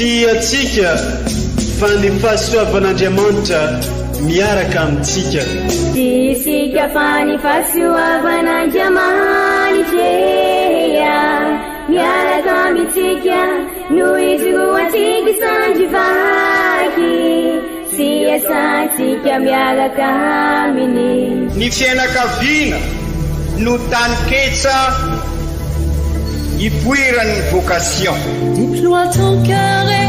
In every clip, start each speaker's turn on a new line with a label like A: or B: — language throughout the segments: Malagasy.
A: Tsy antsika fa ny fahasoavan'Andriamanitra miaraka amintsika.
B: Tsy isika fa ny fahasoavan'Andriamanitra miaraka amintsika no ijoroantsika sandry vaky sy iasantsika miaraka aminy.
C: Ny fiainakaviana no taninketsa ipoiran'ny vocation.
D: Déploie ton cœur et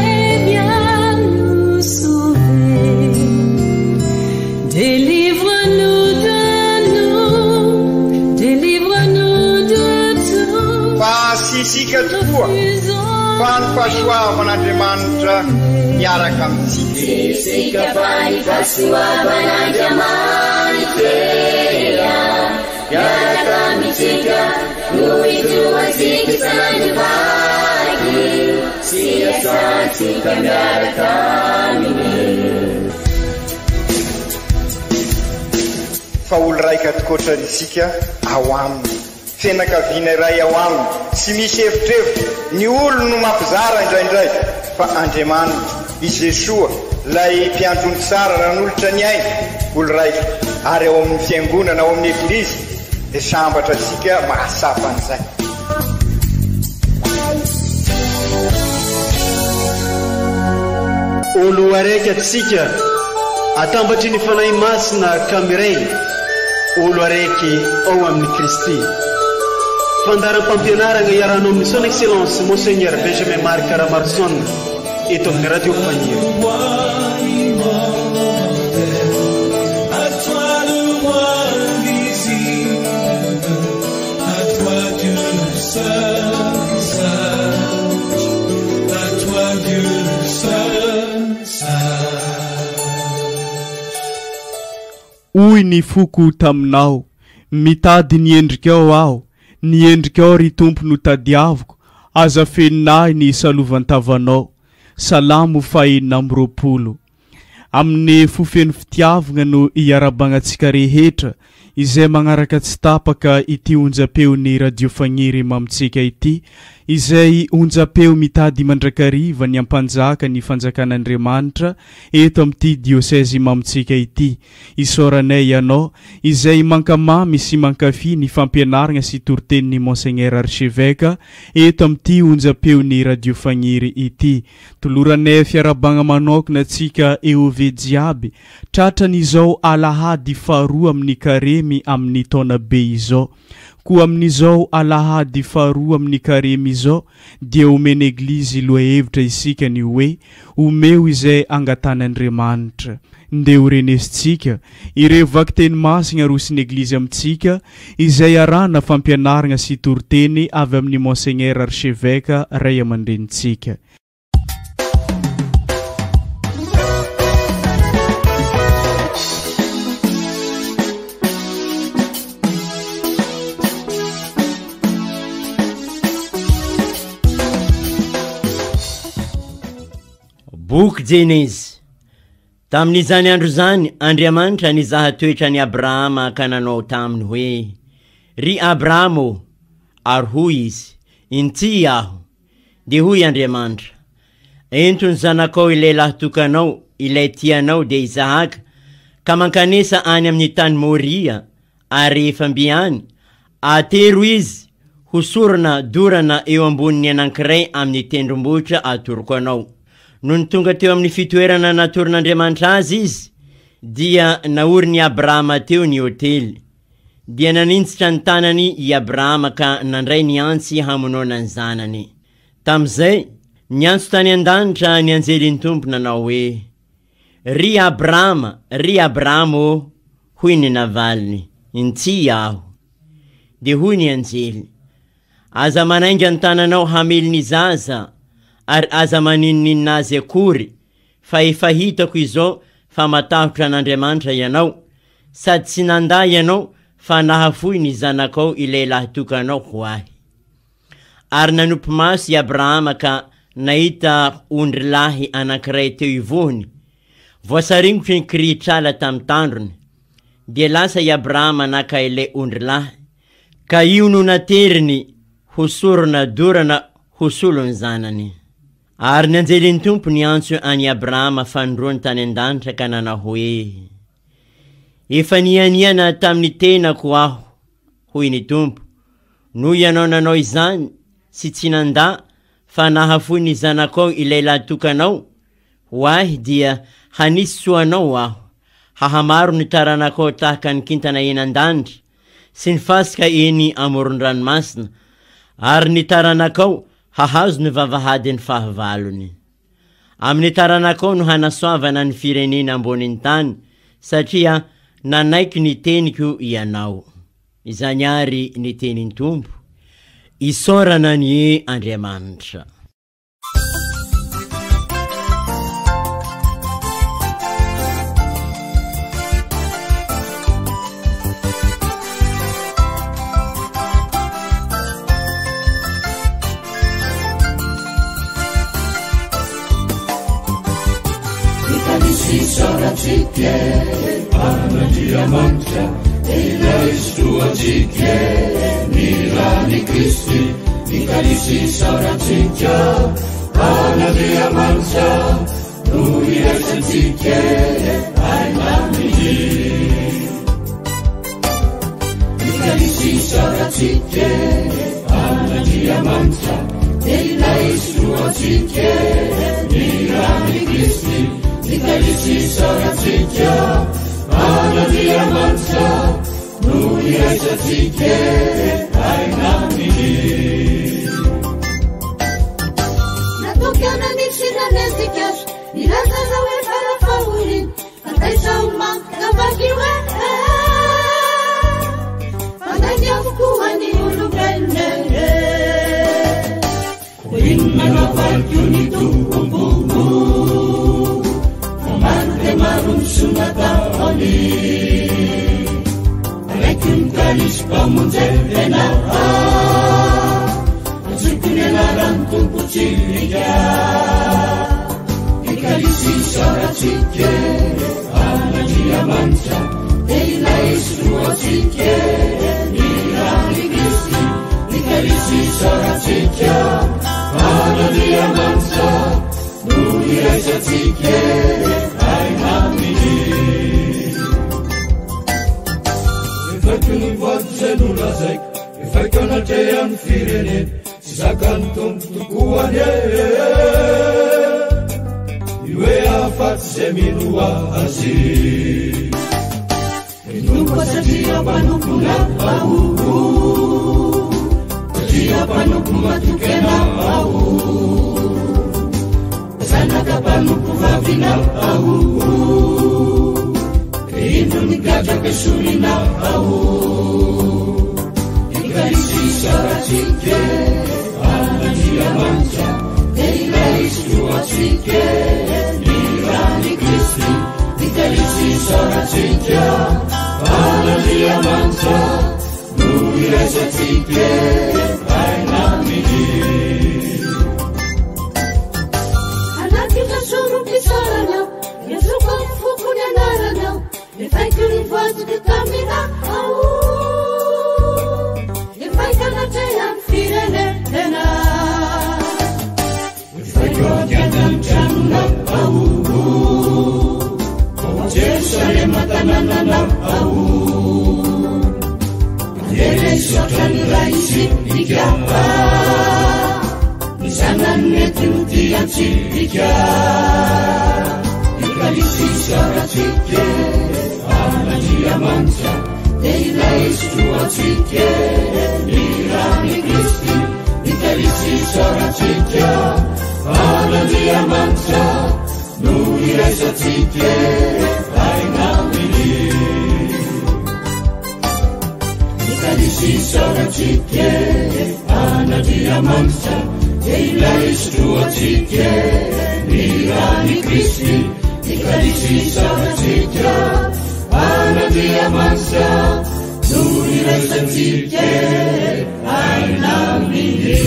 D: viens nous sauver. Délivre-nous de nous, délivre-nous de tout.
C: Fa tsy isika tokoa fa ny fahasoavan'Andriamanitra miaraka amintsika.
B: Tsy isika fa ny fahasoavan'Andriamanitra miaraka amintsika no ijoroantsika sandry vaky sy iasantsika miaraka aminy.
C: Fa olo raika tokoatra isika ao aminy. Fianakaviana iray ao aminy, tsy misy evitrevitra, ny olony no mampizara indraindray, fa Andriamanitra, i Jesoa, ilay mpiandry ondry tsara nanolotra ny ainy, olo raika, ary ao amin'ny fiangonana, ao amin'ny Eglizy, dia sambatra isika mahatsapa an'izay.
A: Olo araiky atsika atambatry ny Fanahy Masina ka miray olo araiky ao amin'i Kristy. Fandaharam-pampianaragna iarahanao amin'ny Son Excellence Monseigneur Benjamin Marc Ramaroson eto amin'ny Radio Faniry.
E: Hoy ny foko taminao, Mitady ny endrikao aho, ny endrikao ry Tompo no tadiaviko, aza fenina ahy ny salovan-tavanao. Salamo fahenina amby 20. Amin'ny fo feno fitiavgna no iarabagnantsika rehetra izay magnaraka tsy tapaka ity onjam-peon'ny Radio Fagniry mamintsika ity, izay onjam-peo mitady mandrakariva ny hampanjaka ny fanjakan'Andriamanitra eto amin'ity diosezy mamintsika ity. Isaoranay ianao izay mankamamy sy mankafy ny fampianaragna sy toritenin'ny Monseigneur Archevêque eto amin'ity onjam-peon'ny Radio Fagniry ity. Toloranay fiarahabagna manokana antsika EOV jiaby tratran'izao alahady faharoa amin'ny karemy amin'ny taona be izao. Koa amin'izao alahady faharoa amin'ny karemy izao dia omen'ny Eglizy lohahevitra isika ny hoe Omeo izay angatan'Andriamanitra. Ndeha ho renesintsika ireo vakiteny masina arosin'ny Eglizy amintsika izay arahana fampianarana sy toriteny avy amin'ny Monseigneur Archevêque Ray aman-drenintsika.
F: Boky Jenezy. Tamin'izany andro izany Andriamanitra nizaha toetra an'i Abrahama ka nanao taminy hoe, Ry Abrahama ô! Ary hoy izy, Inty aho. Dia hoy Andriamanitra, Ento ny zanakao ilay lahitokanao, ilay tianao, dia Isahaka, ka mankanesa any amin'ny tany Moria, ary rehefa mby any, atero izy ho sorona dorana eo ambonin'ny anankiray amin'ny tendrombohitra atoroko anao. Nony tonga teo amin'ny fitoerana natoron'Andriamanitra azy izy, dia naorin'i Abrahama teo ny ôtely. Dia naninjitra ny tanany i Abrahama ka nandray ny antsy hamonoana ny zanany. Tamin'izay, niantso tany an-danitra ny anjelin'ny Tompo nanao hoe, Ry Abrahama, ry Abrahama ô! Hoy ny navaliny, Inty aho. Dia hoy ny anjely, Aza manainga ny tananao hamely ny zaza, ary aza maninoninona azy akory, fa efa hitako izao fa matahotra an'Andriamanitra ianao, sady tsy nandà ianao fa nahafoy ny zanakao ilay lahitokanao ho ahy. Ary nanopy maso i Abrahama ka nahita ondrilahy anankiray teo ivohony, Voasaringotry ny kirihitr'ala tamin'ny tandrony. Dia lasa i Abrahama naka ilay ondrilahy, ka io no nateriny ho sorona dorana ho solon'ny zanany. Ary ny anjelin'ny Tompo niantso an'i Abrahama fanindroany tany an-danitra ka nanao hoe, Efa nianiana tamin'ny tenako aho, hoy ny Tompo, noho ianao nanao izany sy tsy nandà fa nahafoy ny zanakao ilay lahitokanao, ho ahy dia hanisy soa anao aho, hahamaro ny taranakao tahaka ny kintana eny an-danitra sy ny fasika eny amoron-dranomasina, ary ny taranakao hahazo ny vavahadin'ny fahavalony. Amin'ny taranakao no hanasoavana ny firenena ambonin'ny tany, satria nanaiky ny teniko ianao. Izany àry ny tenin'ny Tompo. Isaorana anie Andriamanitra.
D: Natokana ny tsinan'ezikazo Nilazana hoe fara-fahoriana Fa taiza ho manka vaky hoe Fandainga avokoa ny olombelona
B: Koa inona no avaliko ny Tompo Fa maro dia maro ny soa nataony Alaiko ny kalisy mpamonjena Antsoiko ny anaran'ny Tompontsika Ny kalisy isaorantsika an'Andriamanitra Dia ilay soloantsika ny ran'i Kristy Ny kalisy isaorantsika an'Andriamanitra No iraisantsika aina aminy
G: Efaiko ny voady izay nolazaiko, efaiko anatrehan'ny firenena, tsy zakan'ny Tompo tokoa anie. Ny hoe ahafaty izay mino azy.
B: Ny Tompo satria mpanompona aho, satria mpanompo matoky anao aho, zanaka mpanompo vavinao aho, indro ny gadrako esorinao aho. Ikarisy isaorantsika an'Andriamanitra, dia ilay soloantsika ny ran'i Kristy. Ikarisy isaorantsika an'Andriamanitra, no iraisantsika aina aminy.
D: Hanatitra sorom-pisaorana, miantsoako amin'ny foko ny anaranao, efaiko ny voadiko taminao, efaiko anatrehan'ny firenena.
B: Efaiko andianan'ny tranonao aho, ao Jerosalema tanànanao aho. Andeha hisaotra ny Ray isika, ny Zanany nentiny ho tia antsika. Ny kalisy isaorantsika an'Andriamanitra, dia ilay sotroantsika ny ran'i Kristy. Ny kalisy isaorantsika an'Andriamanitra, no iraisantsika aina aminy. Ny kalisy isaorantsika an'Andriamanitra, dia ilay sotroantsika ny ran'i Kristy. Ny kalisy isaorantsika an'Andriamanitra, no iraisantsika aina aminy.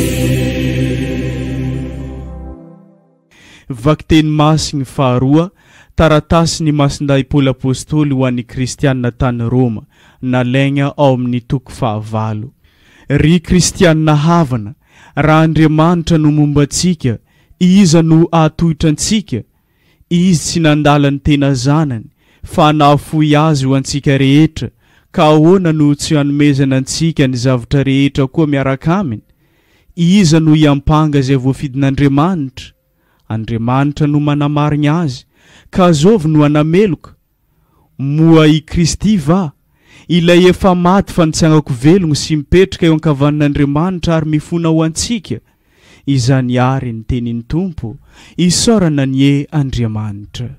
E: Vakiteny Masiny faharoa, Taratasin'i Masindahy Paoly Apostoly ho an'ny Kristianina tany Roma, nalaigna ao amin'ny toko fahavalo. Ry Kristianina havana, raha Andriamanitra no momba antsika, Iza no hahatohitra antsika? Izy tsy nandala ny tena Zanany, fa nahafoy Azy ho antsika rehetra, ka ahoana no tsy hanomezana antsika ny zavtra rehetra koa miaraka Aminy? Iza no hiampanga izay voafidin'Andriamanitra? Andriamanitra no manamarigna azy, ka zovy no hanameloka? Moa i Kristy va, Ilay efa maty fa nitsangako velogno sy mipetraka eo ankavanan'Andriamanitra ary mifona ho antsika? Izany àry ny tenin'ny Tompo, isaorana anie Andriamanitra.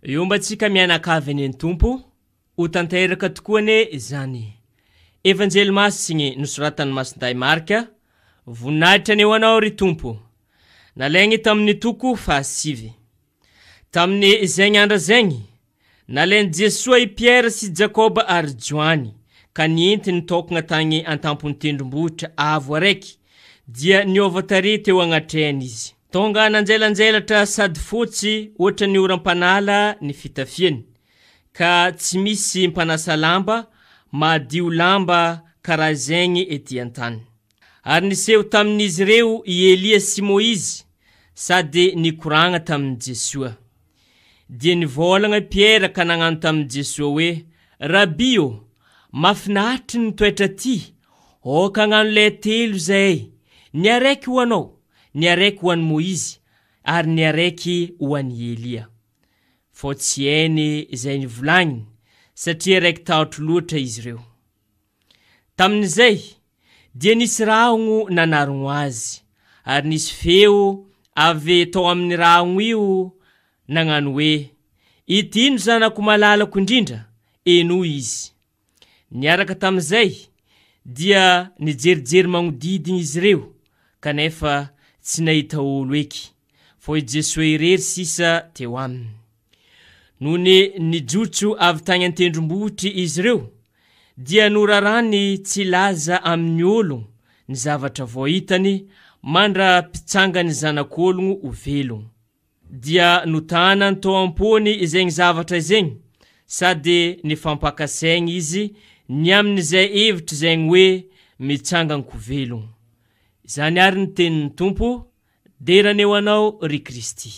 H: Iombantsika mianakavy anie ny Tompo, ho tanteraka tokoa anie izany. Evanjely Masigny nosoratan'i Masindahy Marka, Voninahitra anie ho Anao ry Tompo. Nalaigny tamin'ny toko fahasivy. Tamin'ny zegny andra zegny, nalain'i Jesoa i Piera sy Jakôba ary Joany, ka nientiny nitôkagna tagny an-tampon'ny tendrombohitra avo araiky, dia niôva tarehy teo agnatrehany izy. Tonga nanjelanjelatra sady fotsy hoatran'ny oram-panala ny fitafiany, ka tsy misy mpanasa lamba mahadio lamba karaha zegny ety an-tany. Ary niseho tamin'izy ireo i Elia sy Môizy sady nikoragna tamin'i Jesoa. Dia nivôlagna i Piera ka nagnano tamin'i Jesoa hoe, Rabi ô, mahafinaritry ny toetra aty, aoka hagnano lay telo izahay, ny araiky ho Anao, ny araiky ho an'i Môizy, ary ny araiky ho an'i Elia. Fô tsy hainy izay nivolagniny, satria raiki-tahotro loatra izy ireo. Tamin'izay, dia nisy rahogno nanarogno azy, ary nisy feo avy tao amin'ny rahogno io nagnano hoe, Ity no Zanako malalako indrindra, henoy Izy. Niaraka tamin'izay, dia nijerijery magnodidigna izy ireo, kanefa tsy nahita olo eky, fô i Jesoa irery sisa teo aminy. Nony nijotso avy tagny an-tendrombohitry izy ireo, dia norarany tsy hilaza amin'ny ologno ny zavatra vao hitany mandra-pitsangan'ny Zanak'ologno ho velogno. Dia notanany tao am-pony izegny zavatra izegny, sady nifampaka saigny izy ny amin'izay hevitr'izegny hoe mitsangan-ko velogno. Izany àry ny tenin'ny Tompo, dera anie ho Anao, ry Kristy.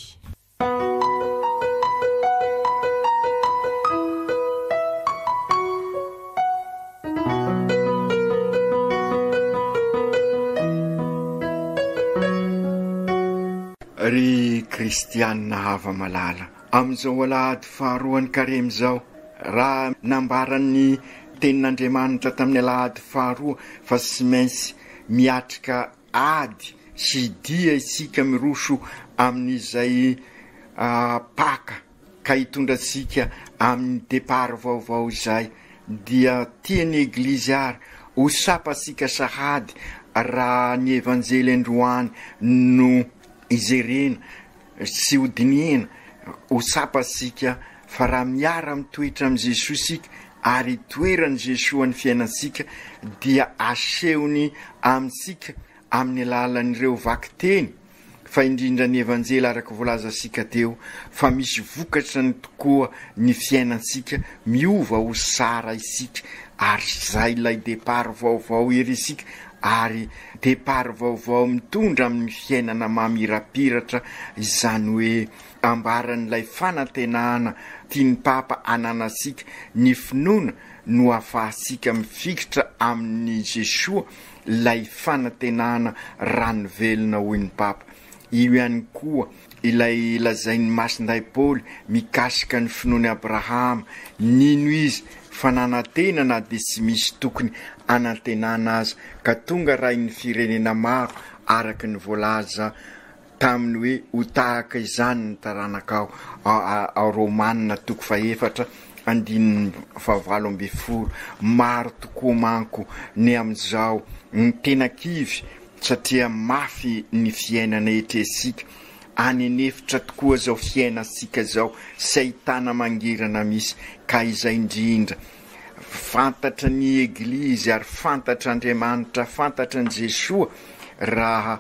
C: Ry kristianina hava-malala, amin'izao alahady faharoan'ny karemy izao, raha nambaran'ny Tenin'Andriamanitra tamin'ny alahady faharoa fa tsy maintsy miatrika ady sy dia isika miroso amin'izay Paka ka hitondra antsika amin'ny départ vaovao izay dia tian'ny Eglizy ary ho tsapantsika sahady raha ny Evanjely androany no ijerena sy hodinihina ho tsapantsika fa raha miara-mitoetra amin'i Jesoa isika ary itoeran'i Jesoa ny fiainantsika dia asehony amintsika amin'ny alalan'ireo vakiteny fa indrindra ny Evanjely araka voalazantsika teo fa misy vokatrany tokoa ny fiainantsika, miova ho tsara isika ary izay ilay départ vaovao ery isika. ary départ vaovao mitondra amin'ny fiainana mamirapiratra, izany hoe ambaran'ilay fanantenana tian'ny Papa ananantsika, ny finoana no ahafahantsika mifikitra amin'i Jesoa, ilay fanantenana rano velona hoy ny Papa. Io ihany koa ilay lazain'i Masindahy Paoly mikasika ny finoan'i Abrahama, nino izy fa nanantena na dia tsy misy tokony hanantenana aza, ka tonga rain'ny firenena maro araka ny voalaza taminy hoe ho tahaka izany ny taranakao, ao Romana toko fahefatra andininy fahavalo ambin'ny folo. Maro tokoa manko ny amin'izao ny tena kivy satria mafy ny fiainana etresika any an'efitra tokoa zao fiainantsika zao sy ahitana mangirana misy ka izay indrindra fantatra ny eglizy ary fantatra Andriamanitra fantatra ny Jesoa raha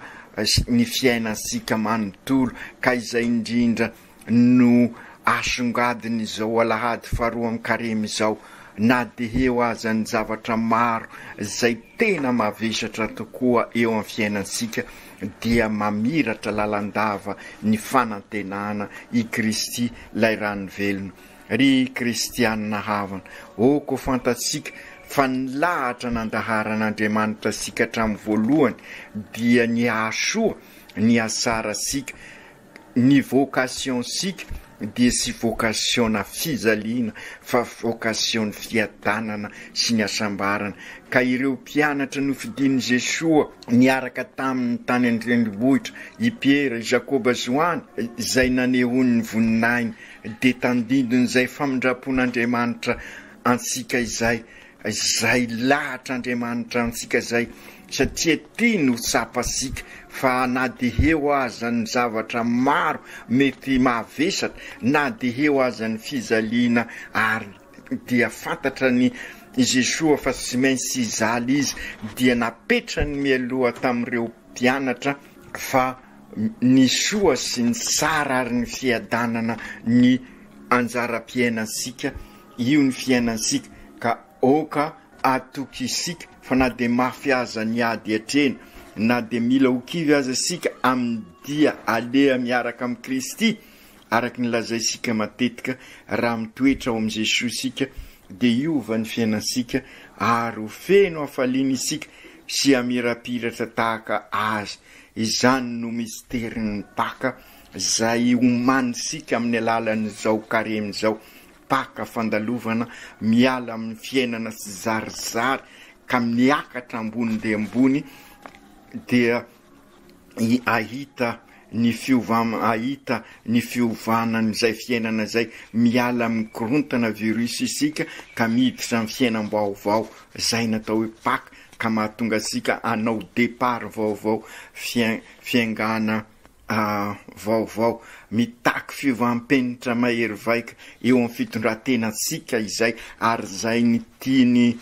C: ny fiainantsika manontolo ka izay indrindra no asongadin'izao alahady faharoa amin'ny karemy izao na dia eo aza ny zavatra maro izay tena mavesatra tokoa eo amin'ny fiainantsika dia mamiratra lalandava ny fanantenana i Kristy ilay rano velona. Ry kristianina havana, ok ho fantatsika fa ny lahatra nandaharan'Andriamanitra antsika hatramin'ny voalohany dia ny hahasoa ny hahatsara antsika. Ny vocation-tsika dia tsy vocation-na fijaliana fa vocation-ny fiadanana sy ny hasambarana. Ka ireo mpianatra nofidin'i Jesoa niaraka taminy tany an-drenivohitra, i Piera, i Jakoba, Joany, izay nanehoany ny voninahiny, dia tandindon'izay famindram-pon'Andriamanitra antsika izay. Izay lahatr'Andriamanitra antsika izay, satria tiany ho tsapantsika fa na dia eo aza ny zavatra maro mety mahavesatra, na dia eo aza ny fijaliana ary dia fantatra ny Jesoa fa tsy maintsy hijaly Izy, dia napetrany mialoha tamin'ireo mpianatra fa ny soa sy ny tsara ary ny fiadanana ny anjaram-piainantsika. Io ny fiainantsika ka aoka atoky isika fa na dia mafy aza ny ady atrehina, na dia mila ho kivy aza isika amin'ny dia aleha miaraka amin'i Kristy, araka ny lazaintsika matetika, raha mitoetra ao amin'i Jesoa isika dia hiova ny fiainantsika ary ho feno hafaliana isika sy hamirapiratra tahaka Azy. Izany no misterin'ny Paka izay omanintsika amin'ny alalan'izao karemy izao. Paka fandalovana miala amin'ny fiainana tsy zarizary ka miakatra ambony dia ambony dia ahita ny fiovam ahita ny fiovana an'izay fiainana izay, miala amin'ny korontana virus isika ka miditra amin'ny fiainam-baovao, izay natao hoe Paka ka mahatonga antsika hanao départ vaovao, fiaingàna vaovao. Mitaky fiovam-penitra mahery vaika eo amin'ny fitondran-tenantsika izay, ary izay ny tian'i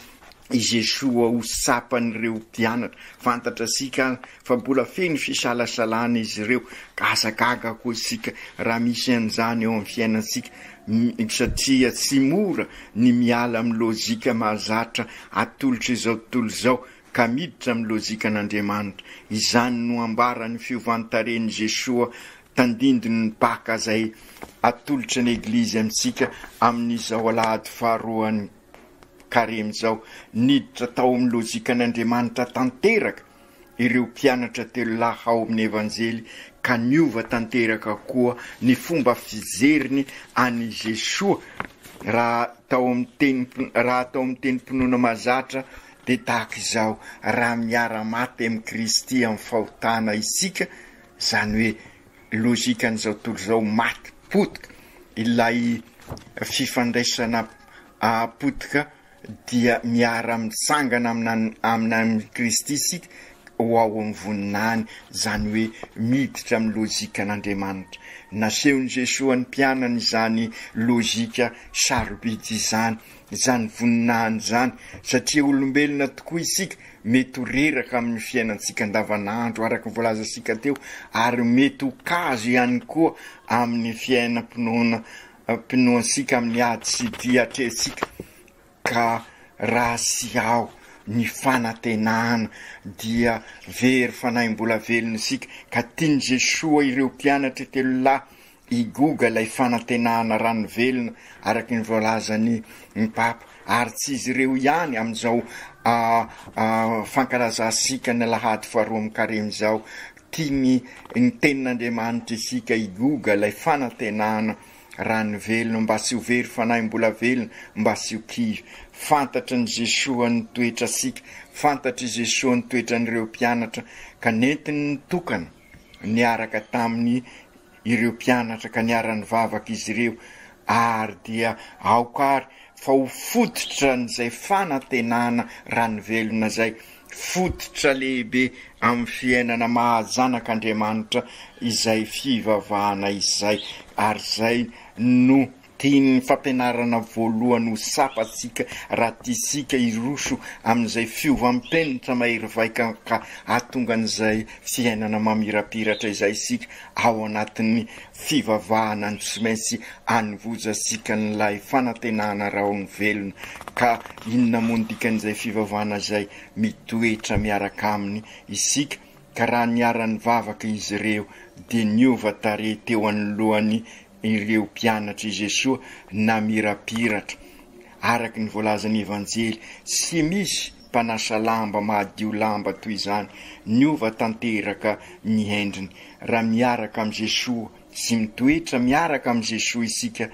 C: Jesoa ho tsapan'ireo mpianatra. Fantatrasika fa mbola feno fisalasalana izy ireo, ka aza gaga koa isika raha misy an'izany eo amin'ny fiainantsika, satria tsy mora ny miala amin'ny lojika mahazatra atolotr'izao tontolo izao ka miditra amin'ny lojikan'Andriamanitra. Izany no ambaran'ny fiovan-tarehin'i Jesoa tandindon'ny Paka izay atolotry ny Eglizy amintsika amin'izao alahady faharoan'ny Karemy izao. Niditra tao amin'ny lojikan'Andriamanitra tanteraka ireo mpianatra telolahy ao amin'ny Evanjely ka niova tanteraka koa ny fomba fijeriny an'i Jesoa raha tao amin'ny teny raha tao amin'ny tenim-pinoana mahazatra Dia tahaka izao, raha miara-maty amin'i Kristy amin'ny fahotana isika, izany hoe logikan'izao tontolo izao maty potika, ilay fifandraisana potika dia miara-mitsangana amin'i Kristy isika ho ao amin'ny voninahiny, izany hoe miditra amin'ny logikan'Andriamanitra. Nasehon'i Jesoa ny mpianany izany logika sarobidy izany. izany voninahiny izany, satria olombelona tokoa isika, mety ho reraka amin'ny fiainantsika andavanandro araka ny voalazantsika teo, ary mety ho kazo ihany koa amin'ny fiainam-pinoana pinoantsika amin'ny ady sy dia atrehintsika, ka raha tsy ao ny fanantenana dia very fanahy mbola velona isika ka tian'i Jesoa ireo mpianatra telolahy higoga ilay fanantenana rano velona araka ny voalazan'ny ny Papa ary tsy izy ireo ihany amin'izao fankalazantsika ny alahady faharoa amin'ny karemy izao tiany ny tenin'Andriamanitra isika higoga ilay fanantenana Rano velona mba tsy ho very fanahy mbola velona mba tsy ho kivy. Fantatry ny Jesoa ny toetrasika, fantatr'i Jesoa ny toetran'ireo mpianatra ka nentiny nitokana niaraka taminy ireo mpianatra ka niara-nivavaka izy ireo ary dia aoka ary fa ho fototra an'izay fanantenana rano velona izay Fototra lehibe amin'ny fiainana maha zanak'Andriamanitra izay fivavahana izay, ary izay no tian'ny fampianarana voalohany ho tsapantsika raha tiantsika hiroso amin'izay fiovam-penitra mahery vaika ka hahatonga an'izay fiainana mamirapiratra izay isika ao anatin'ny fivavahana no tsy maintsy anovozantsika an'ilay fanantenana rahon'ny velona. Ka inona moa ny dikan'izay fivavahana izay mitoetra miaraka aminy isika? Ka raha niara-nivavaka izy ireo dia niova tarehy teo anoloany ireo mpianatr'i Jesoa namirapiratra. Araka ny voalazan'ny Evanjely, tsy misy mpanasa lamba mahadio lamba toy izany. Niova tanteraka ny endriny. Raha miaraka amin'i Jesoa sy mitoetra miaraka amin'i Jesoa isika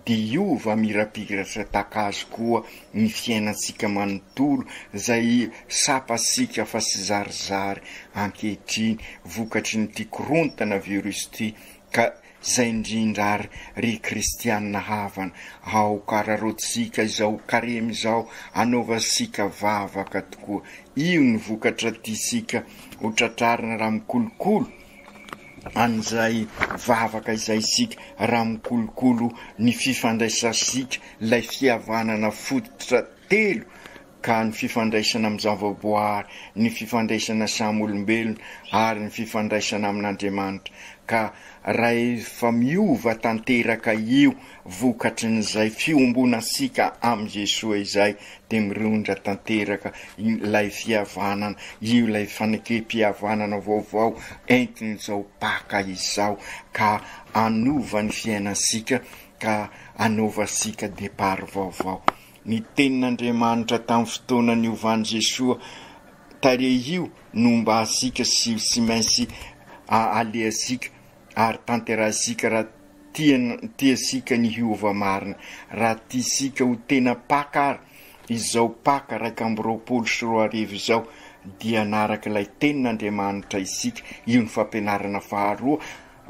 C: dia hiova mirapiratra tahaka Azy koa ny fiainantsika manontolo izay tsapantsika fa tsy zarizary ankehitriny vokatry ny ity korontana virus ity ka Zay indrindra ary ry kristianina havana, aoka araraotintsika izao karemy izao anaovantsika vavaka tokoa. Io ny vokatra tiantsika ho tratrarina raha mikolokolo an'izay vavaka izay isika, raha mikolokolo ny fifandraisantsika, ilay fihavanana fototra telo ka ny fifandraisana amin'ny zavaboary, ny fifandraisana samy olombelona ary ny fifandraisana amin'Andriamanitra, ka rahefa miova tanteraka io vokatrin'izay fiombonantsika amin'i Jesoa izay dia mirondra tanteraka ilay fihavanana, io ilay fanekem-pihavanana vaovao entin'izao Paka izao ka hanova ny fiainantsika ka hanaovantsika départ vaovao. Ny tenin'Andriamanitra tamin'ny fotoana niovan'i Jesoa tarehy io no mba asika sy tsy maintsy alehantsika ary tanterahintsika raha tiantsika ny hiova marina. Raha tiantsika ho tena Paka ary izao Paka 2021 izao dia hanaraka ilay tenin'Andriamanitra isika, io ny fampianarana faharoa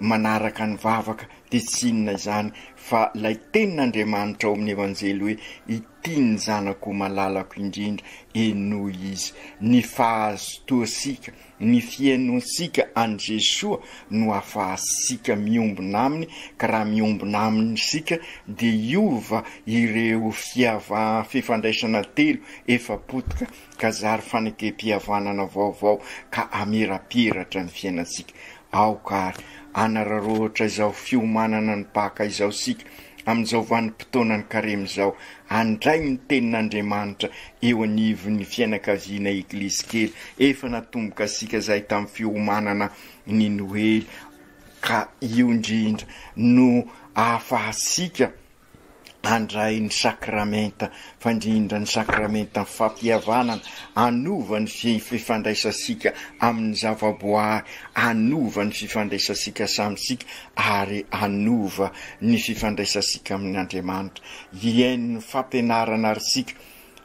C: manaraka ny vavaka dia tsy inona izany fa ilay tenin'Andriamanitra ao amin'ny Evanjely hoe ity ny zanako malalako indrindra, henoy izy. Ny fahazotoantsika, ny fihainoantsika an'i Jesoa no ahafahantsika miombona aminy, ka raha miombona aminy isika dia hiova ireo fiava fifandraisana telo efa potika ka zary fanekem-pihavanana vaovao ka hamirapiratra ny fiainantsika. Aoka ary hanararaotra izao fiomanana ny Paka izao isika amin'izao vanim-potoanan'ny Karemy izao, handray ny Tenin'Andriamanitra eo anivon'ny fianakaviana Eglizy kely. Efa natomboka isika izay tamin'ny fiomanana ny Noely ka io indrindra no ahafahantsika handray ny sakramenta, fa indrindra ny sakramentan'ny fampihavanana, hanova ny fifandraisantsika amin'ny zavaboary, hanova ny fifandraisantsika samy isika ary hanova ny fifandraisantsika amin'Andriamanitra. Hihaino ny fampianarana àry isika,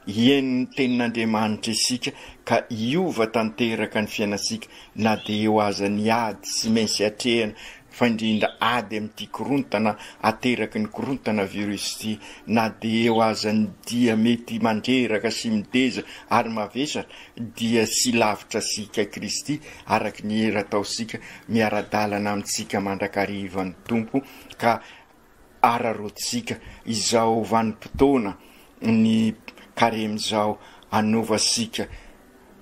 C: hihaino ny tenin'Andriamanitra isika ka hiova tanteraka ny fiainantsika na dia eo aza ny ady tsy maintsy atrehina fa indrindra ady amin'ity korontana ateraky ny korontana virus ity, na dia eo aza ny dia mety mandreraka sy mideza ary mavesatra dia tsy lavitra antsika Kristy araka ny hira ataontsika miara-dalana amintsika mandrakariva ny Tompo ka araraotintsika izao vanim-potoana ny karemy izao anaovantsika.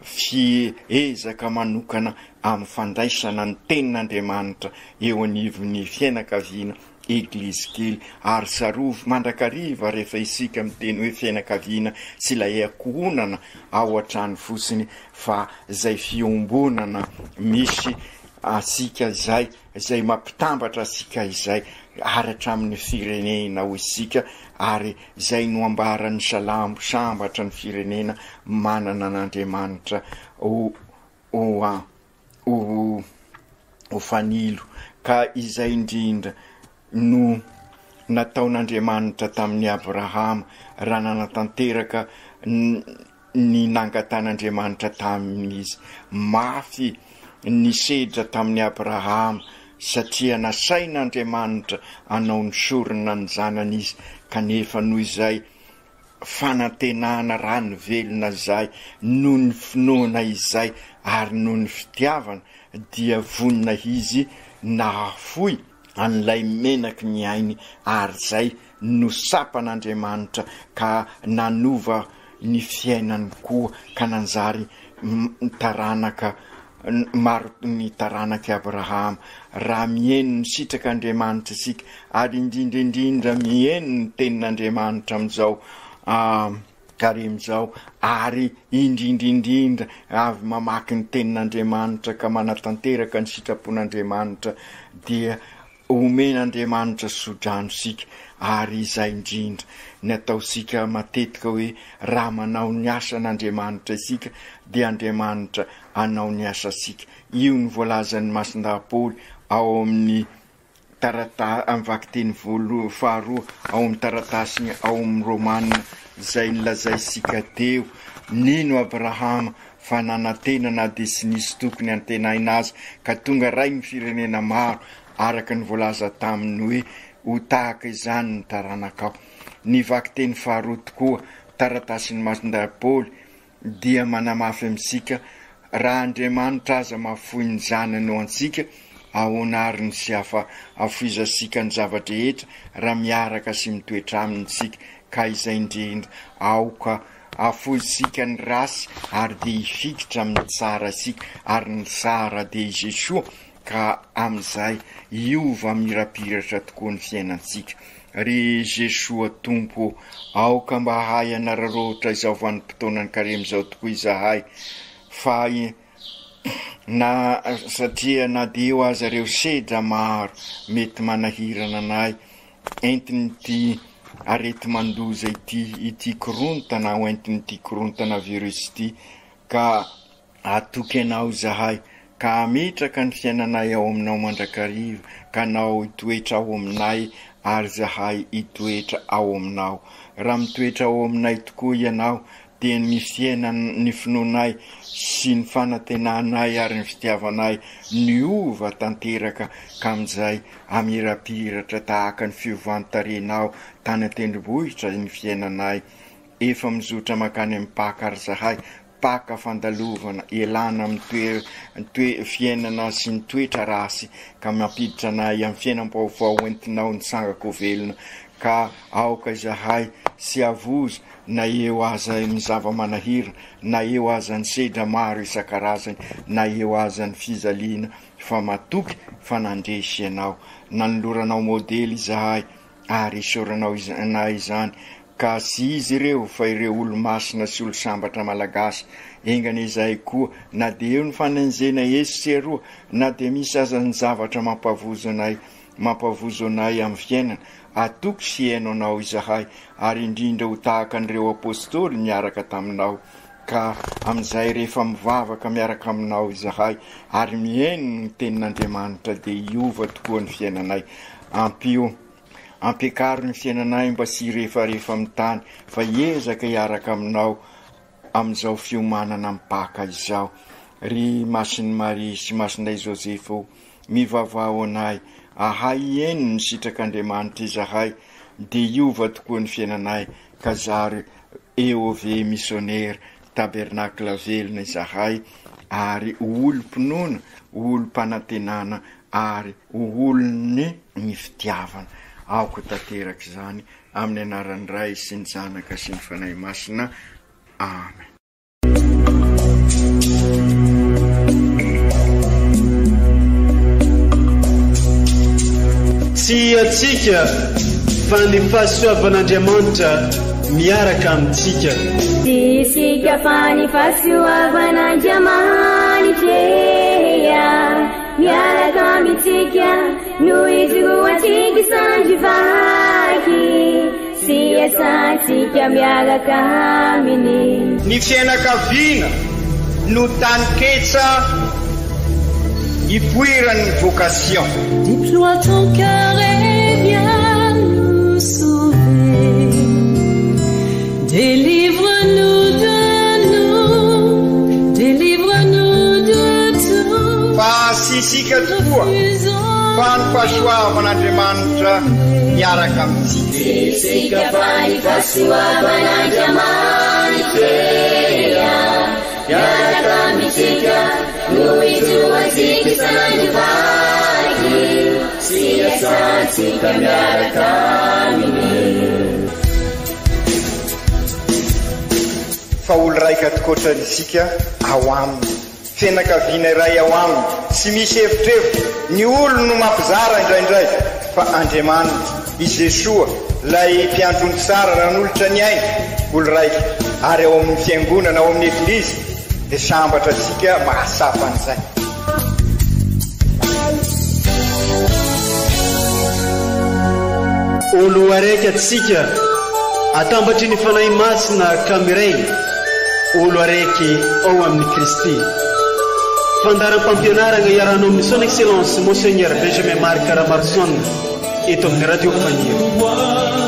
C: fi ezaka manokana amin'ny fandraisana ny tenin'Andriamanitra eo anivon'ny fiainakaviana Eglizy kely ary tsarovy mandrakariva rehefa isika miteny hoe fiainakaviana tsy ilay ankohonana ao an-trano fotsiny fa izay fiombonana misy antsika izay, izay mampitambatra antsika izay ary hatramin'ny firenena hoy isika ary izay no ambaran'ny salamo sambatra ny firenena manana an'Andriamanitra ho ho ho ho fanilo ka izay indrindra no nataon'Andriamanitra tamin'i Abrahama raha nanatanteraka ny nangatan'Andriamanitra taminy izy. Mafy ny sedra tamin'i Abrahama satria nasain'Andriamanitra hanao ny sorona ny zanany izy kanefa noho izay fanantenana rano velona izay, noho ny finoana izay ary noho ny fitiavana dia vonona izy nahafoy an'ilay menaky ny ainy ary izay no sapan'Andriamanitra ka nanova ny fiainany koa ka nanjary taranaka maro ny taranak'i Abrahama. Raha mihaino ny sitrak'Andriamanitra isika ary indrindra indrindra mihaino ny tenin'Andriamanitra amin'izao karemy izao ary indrindra indrindra avy mamaky ny tenin'Andriamanitra ka manatanteraka ny sitrapon'Andriamanitra dia Omen'Andriamanitra sodrano isika ary izay indrindra ny ataontsika matetika hoe raha manao ny asan'Andriamanitra isika dia Andriamanitra hanao ny asantsika. Io no voalazan'i Masindahy Paoly ao amin'ny tarata amin'ny vakiteny voalohany faharoa ao amin'ny taratasiny ao amin'ny Romana izay nolazaintsika teo. Nino Abrahama fa nanantena na dia tsy nisy tokony hantenaina aza, ka tonga rain'ny firenena maro, araka ny voalaza taminy hoe, Ho tahaka izany ny taranakao. Ny vakiteny faharoa tokoa, taratasin'i Masindahy Paoly, dia manamafy amintsika, raha Andriamanitra aza mahafoy ny Zanany ho antsika, ahoana àry no tsy hafa hafoizantsika ny zava-drehetra raha miaraka sy mitoetra Aminy isika? Ka izay indrindra, aoka Afointsika ny ratsy ary dia hifikitra amin'ny tsara isika, ary ny tsara dia i Jesoa, ka amin'izay hiova mirapiratra tokoa ny fiainantsika. Ry Jesoa Tompo ô, aoka mba hahay hanararaotra izao vanim-potoanan'ny karemy izao tokoa izahay, fa na satria na dia eo aza ireo sedra maro mety manahirana anay, entin'ity areti-mandoza ity, ity korontana ho entin'ity korontana virus ity, ka hatoky Anao izahay, ka hametraka ny fiainanay ao Aminao mandrakariva, ka Anao hitoetra ao aminay, ary izahay hitoetra ao Aminao. Raha mitoetra ao aminay tokoa Ianao, dia ny fiainan ny finoanay sy ny fanantenanay ary ny fitiavanay niova tanteraka ka amin'izay hamirapiratra tahaka ny fiovan-tarehinao tany an-tendrombohitra ny fiainanay. Efa mizotra mankany amin'ny Paka ary zahay, Paka fandalovana, ialana amin'ny toe toe fiainana sy ny toetra ratsy ka mampiditra anay amin'ny fiainam-baovao entinao nitsangako velona ka aoka izahay tsy havozo na eo aza ny zava-manahirana, na eo aza ny sedra maro isan-karazany, na eo aza ny fijaliana, fa matoky fa nandresy Ianao. Nanoloranao modely izahay, ary isaoranao anay izany, ka tsy izy ireo fa ireo olo-masina sy olo-sambatra malagasy. Enga anie izahay koa, na dia eo ny fanenjehana etsy sy eroa, na dia misy aza ny zavatra mampavozo anay, mampavozo anay amin'ny fiainana, Atoky sy hihaino Anao izahay, ary indrindra ho tahaka an'ireo Apostoly niaraka taminao, ka amin'izay rehefa mivavaka miaraka Aminao izahay ary mihaino ny Tenin'Andriamanitra dia hiova tokoa ny fiainanay. Ampio, ampiakaro ny fiainanay mba tsy hirefarefa amin'ny tany fa hiezaka hiaraka Aminao amin'izao fiomanana amin'ny Paka izao. Ry Masin'i Maria sy Masinday Joseph ô, mivavaha ho anay, ahay hihaino ny sitrak'Andriamanitra izahay, dia hiova tokoa ny fiainanay, ka zary EOV Missionnaire Tabernacle velona izahay, ary ho olom-pinoana, ho olom-panantenana, ary ho olon'ny ny fitiavana. Aoka ho tanteraka izany, amin'ny anaran'ny Ray sy ny Zanaka sy ny Fanahy Masina. Amen.
A: Tsy antsika fa ny fahasoavan'Andriamanitra miaraka amintsika.
I: Tsy isika fa ny fahasoavan'Andriamanitra miaraka amintsika no ijoroantsika sandry vaky sy iasantsika miaraka aminy.
C: Ny fiainakaviana no taninketsa ipoiran'ny vocation.
J: Déploie ton cœur et viens nous sauver. Délivre-nous de nous, délivre-nous de tout.
C: Fa tsy isika tokoa fa ny fahasoavan'Andriamanitra miaraka amintsika.
I: Tsy isika fa ny fahasoavan'Andriamanitra miaraka amintsika no ijoroantsika sandry vaky sy iasantsika miaraka aminy.
C: Fa olo raika tokoatra isika ao aminy. Fianakaviana iray ao aminy, tsy misy evitrevitra, ny olony no mampizara indraindray, fa Andriamanitra, i Jesoa, ilay mpiandry ondry tsara nanolotra ny ainy, olo raika, ary ao amin'ny fiangonana, ao amin'ny Eglizy, dia sambatra isika mahatsapa an'izay.
A: Olo araiky atsika atambatry ny Fanahy Masina ka miray olo araiky ao amin'i Kristy. Fandaharam-pampianaragna iarahanao amin'ny Son Excellence Monseigneur Benjamin Marc Ramaroson eto amin'ny Radio Fanilo.